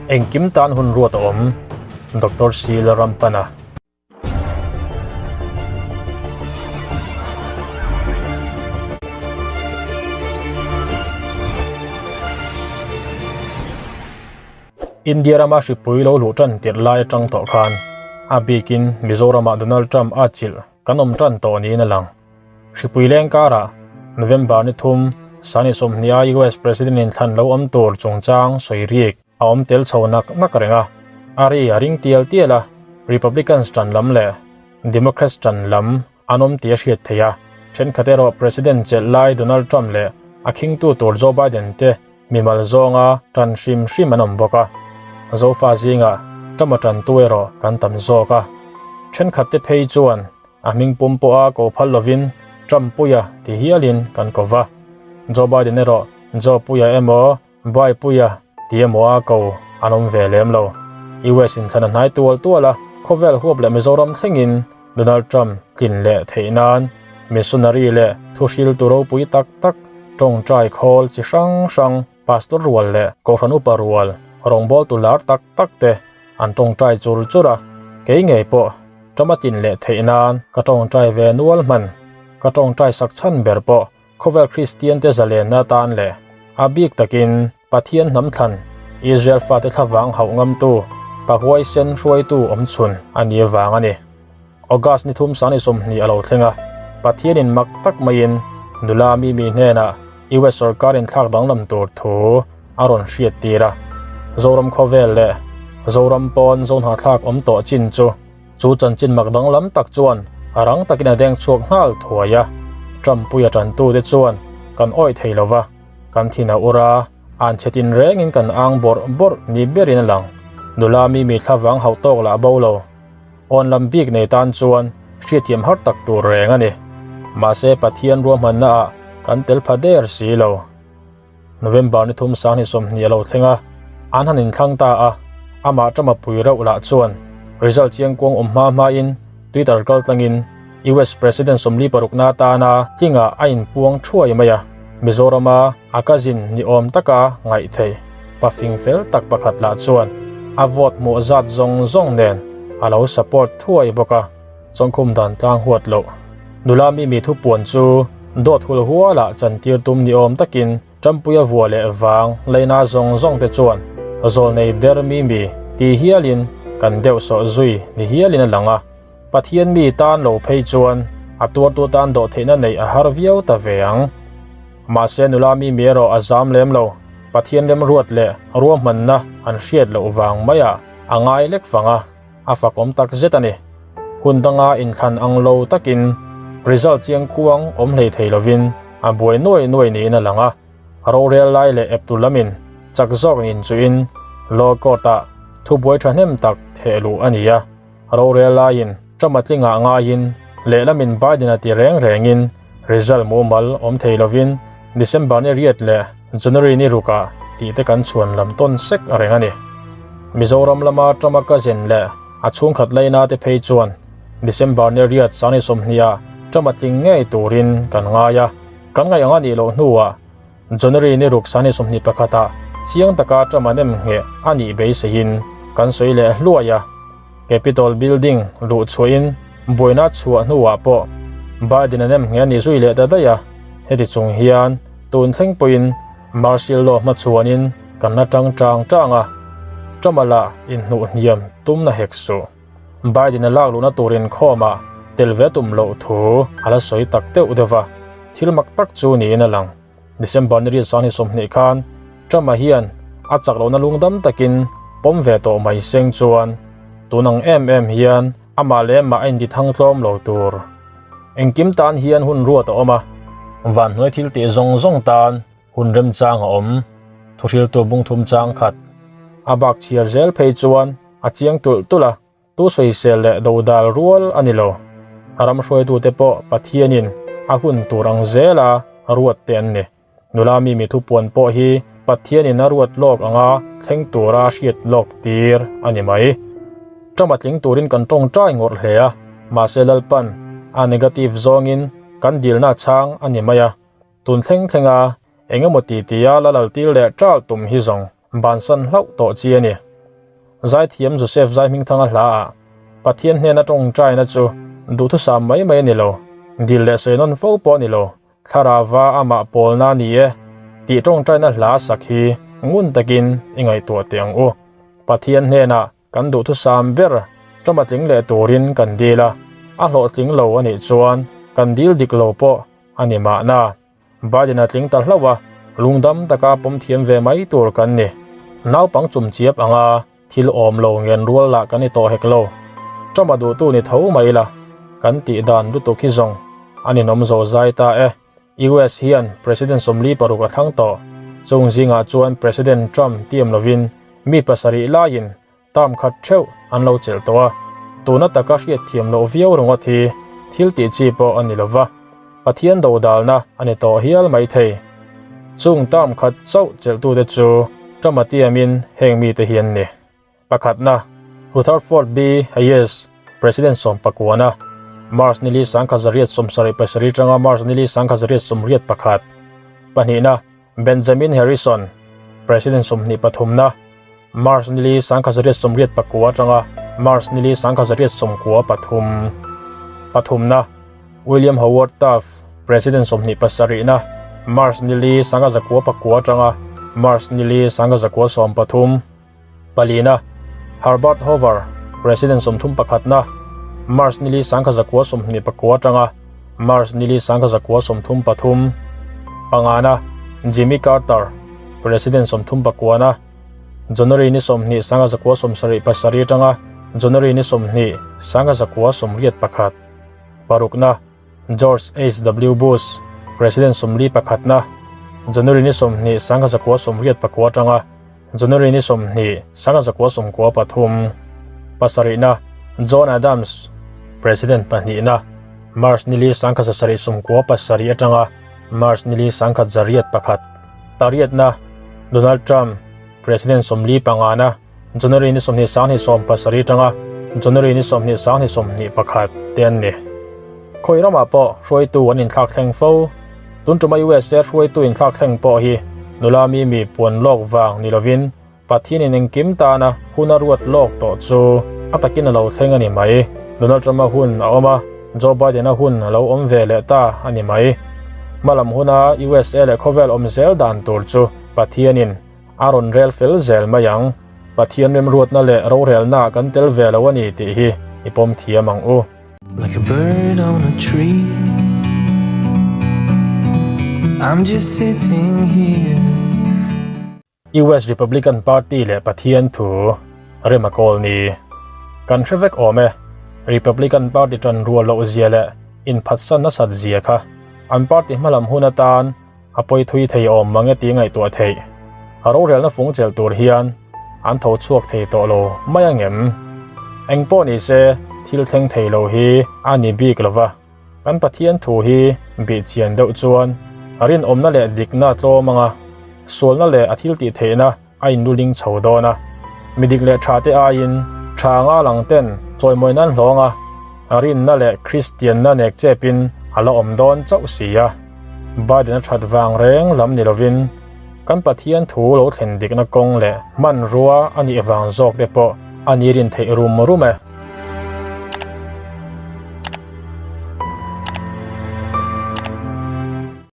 Engkim tan hun ruat a awm, Doctor C Lalrampana. India rama hripui lo luh tan tirh lai atang tawh khan a bikin Mizoramah Donald Trump a chilh kan awm tan tawh niin a lang. Hripui leng karah November ni thum sani 20 a US President in thlan lo awm tur chungchang sawi rik a awm tel chho nak nak reng a. A ri a ring tial tial a, Republicans tan lam leh Democrats tan lam an awm tih a hriat theih a. Thenkhat erawh President chelh lai Donald Trump leh a khingtu tur Joe Biden te mimal zawnga tan hrim hrim an awm bawk a. Zofa zingah Trump a tantu erawh kan tam zawk a. Thenkhat te phei chuan a hming pum pawha ko phal lovin Trump puia ti hialin kan ko va. Joe Biden erawh Joe puia emaw Baipuia ti emaw a ko an awm ve lem lo. US in thlan a hnai tual tual a, khawvel huap leh Mizoram thlengin Donald Trump tlin leh theih nan missionary leh thuhriltu ropui tak tak, tawngtai khawl chi hrang hrang, pastor rual leh kohhran upa rual, rawngbawltu lar tak tak te an tawngtai chur chur a, kei ngei pawh Trump a tlin leh theih nan ka tawngtai ve nual hman. Ka tawngtai sak chhan ber pawh Khawvel Kristiante zalenna atan leh a bik takin Pathian hnam thlan Israel fate thlavang hauh ngamtu Pahuaisen hruaitu awmchhun a ni avang a ni. August ni thum sani 20 a lo thleng a, Pathianin mak tak maiin nula Mimi hnenah US sorkarin thlak danglam tur thu a rawn hriat tir a. Zoram khawvel leh Zoram pawn Zohnahthlak awm tawh chin chu Chu chanchin mak danglam tak chuan a rang takin a deng chhuak nghal thuai a, Trump-puia tantute chuan kan awih thei lo va, kan thin a ur a, an chhe tin rengin kan ang bawrh bawrh ni berin a lang. Nula Mimi thlavang hauh tawk lah bo lo. Awn lam bik nei tan chuan hriatthiam har tak tur reng a ni. Mahse Pathian ruahmannaah kan tel pha der si lo. November ni thum sang ni 20 a lo thleng a, an han inthlang ta a, amah Trump a pui reuh lah chuan result chiang kuang awm hma hmain Twitter kal tlangin US President 46 na atana tlingah a inpuang thuai mai a, Mizorama a cousin ni awm taka ngaih theih pafing fel tak pakhat lah chuan a vote hmuh zat zawng zawng nen a lo support thuai bawk a. Chawngkhum dan tlang huat loh. Nula Mimi thupuan chu dawt hul hualah chantir tum ni awm takin Trumpuia vua leh vang leina zawng zawng te chuan zawlnei der Mimi ti hialin kan deuh sawh zui ni hialin a lang a. Pathian mi tan lo phei chuan a tuartu tan dawh theihna neih a har viau ta ve ang. Mahse nula Mimi erawh a zam lem lo. Pathian remruat leh ruahmanna an hriat loh vang maiah a ngai lek fang a. A fakawm tak zet a ni. Hun danga inthlan ang lo takin result chiang kuang awm hlei thei lovin a buai nuai nuai niin a lang a. Rorel lai leh eptu lamin chak zawk nin chuin Law Court-ah thubuai thahnem tak theh luh a ni a. Rorel laiin Trump a tlingah ngaiin lehlamin Biden a ti reng rengin result mumal awm thei lovin December ni riat leh January ni rukah tih te kan chhuan lam tawn sek reng a ni. Mizoram lama Trump-a cousin leh a chhungkhat laina te phei chuan December ni riat sani 20 ah Trump a tling ngei turin kan ngai a, kan ngaih ang a nih loh hnuah January ni ruk sani 21 ah chiang taka Trump a nem ngheh a nih beiseiin kan sawi leh hluai a. Capitol Building luh chhuahin buaina chhuah hnuah pawh Biden a nem ngheh a nih zui leh ta daih a, heti chung hian tun thleng pawhin Martial Law hmachhuanin kan la tang tang tang a, Trump-a lah inhnuh hniam tumna hek suh. Biden a lak luhna turin khawmah tel ve tum loh thu a la sawi tak deuh deuh va, thil mak tak chu niin a lang. December ni riat sani 20 khan Trump-a hian a chak lohna lungdam takin pawm ve tawh mai seng chuan tun ang em em hian amah leh amah a inti thang tlawm lo tur. Engkim tan hian hun ruat a awm a, van hnuai thil tih zawng zawng tan hun remchang a awm. Thuhriltu bung thum chang khat a bak chhiar zel phei chuan a chiang tulh tulh a, tu sawisel leh dodal rual a ni lo. A ram hruaitute pawh Pathianin a hun tur ang zela ruat te an ni. Nula Mimi thupuan pawh hi Pathianin a ruat lawk anga thleng tura hriat lawk tir a ni mai. Trump a tling turin kan tawngtai ngawrh hle a, mahse Lalpan a negative zawngin kan dilna chhang a ni mai a. Tun thleng thlenga engemaw ti tia la lal tir leh ṭal tum hi zawng bansan hlauh tawh chi a ni. Zaithiam Joseph Zaihmingthanga hlaah Pathian hnena tawngtaina chu duhthusam mai mai a ni lo, dil leh sawi nawn fo pawh a ni lo, Thlarauva amah pawlna a ni e tih tawngtaina hla sak hi ngun takin i ngaihtuah teh ang u. Pathian hnenah kan duhthusam ber tama tling leh turin kan dil a, a hlawhtling lo a nih chuan kan dil dik lo pawh a ni mahna. Biden a tling ta hlauh a, lungdam taka pawm thiam ve mai tur kan ni. Naupang chumchiap anga thil awm lo ngen rual lah kan ni tawh hek lo. Trump a duhtu ni tho mai la, kan tih dan lutuk hi zawng a ninawm zo zai ta e. US hian President 46 a thlang tawh. Chung zingah chuan President Trump tiam lovin mi pasarih laiin Term khat theuh an lo chelh tawh a, tuna taka hriat thiam loh viau ringawt hi thil tih chi pawh a ni lo va, Pathian dodalna a ni tawh hial mai thei. Chung term khat chauh chelhtute chu Trump-a tiamin heng mite hi an ni. Pakhatna, Rutherford B. Hayes, President sawmpakuana, March nili 1877 atanga March nili 1881. Pahnihna, Benjamin Harrison, President 23na, March nili 1889 atanga March nili 1893. Pathumna, William Howard Taft, President 27na, March nili 1909 atanga March nili 1913. Palina, Herbert Hoover, President 31na, March nili 1929 atanga March nili 1933. Pangana, Jimmy Carter, President 39na, January ni 20 1977 atanga January ni 20 1981. Parukna, George H. W. Bush, President 41na, January ni 20 1989 atanga January ni 20 1993. Pasarihna, John Adams, President pahnihna, March nili 1797 atanga March nili 1901. Tariatna, Donald Trump, President 45na, January ni 20 1970 atanga January ni 20 1921 te an ni. Khawi ramah pawh hruaitu an inthlak thleng fo. Tun tuma USA hruaitu inthlak thleng pawh hi nula mi mi puan lawk vang ni lovin Pathianin engkim tana hun a ruat lawk tawh chu a takin a lo thleng a ni mai. Donald Trump-a hun a awm a, Joe Biden-a hun a lo awm ve leh ta a ni mai. Hmalam huna USA leh khawvel awm zel dan tur chu Pathianin a rawn rel fel zel mai ang. Pathian remruatna leh rorelnaah kan tel ve lo a ni tih hi i pawm thiam ang u. Like a bird on a tree I'm just sitting here. US Republican Party leh Pathian thu rem a kawl ni. Kan hre vek awm e, Republican Party tan rual loh zia leh inphatsan nasat zia kha an party hmalam hun atan a pawi thui thei awm mang e tih ngaihtuah theih. A rorelna fung chelh tur hian an tho chhuak thei tawh lo mai ang em? Eng pawh ni se thil thleng thei lo hi a ni bik lo va, kan Pathian thu hi bih chian deuh chuan a rinawmna leh dikna a tlawm ang a, sualna leh a thil tih theihna a inluling chho dawn a. Mi dik leh tha te aiin tha anga lang ten chawimawi nan hlawng a, rinna leh Kristianna nek chepin a la awm dawn chauh si a. Biden a that vang reng lam ni lovin kan Pathian thu lo thlen dikna kawng leh hmanrua a nih vang zawk te pawh a ni rin theih rum rum e.